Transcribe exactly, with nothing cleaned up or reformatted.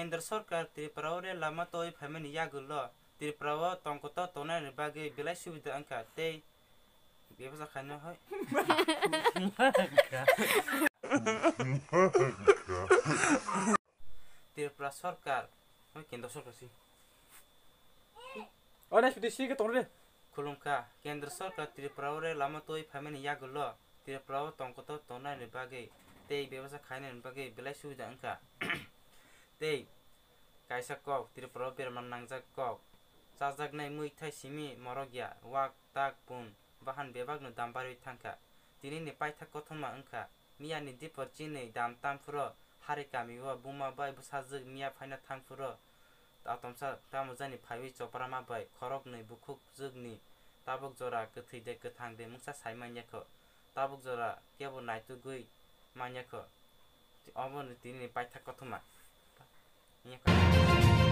Kendra sarkar Tripura o rel lama twi phaimani yagulo Tripura o tongkoto tongnani bagwi belai subida wngkha tei bebasa khaino hai. Tripura sarkar, oi, kendra sarkar si. Oi, nai sudi si ke tongre. Khulumkha, kendra sarkar Tripura o rel lama twi phaimani yagulo Tripura o tongkoto tongnani bagwi tei bebasa khainani bagwi belai subida wngkha. Tei kaisa kok, Tripura o berma nangjak kok. Chajaknai mui thai simi morok ya, wak, tak, pun, bahan bebakno dam barwi thangkha. Tinini paithak kothoma wngkha. Miyani dipor chinwi dam tamphuro, hari kamio buma bai bwsajwk miya phaina thangphuro, atomsa tamojani phaiwi choprama bai khoroknwi bukhukjwkni tabuk jora kwthwi de kwthang de mungsa sai manya kho. Tabuk jora kebo naitugwi manya kho. Obo no tinini paithak kothoma. Wngya kho.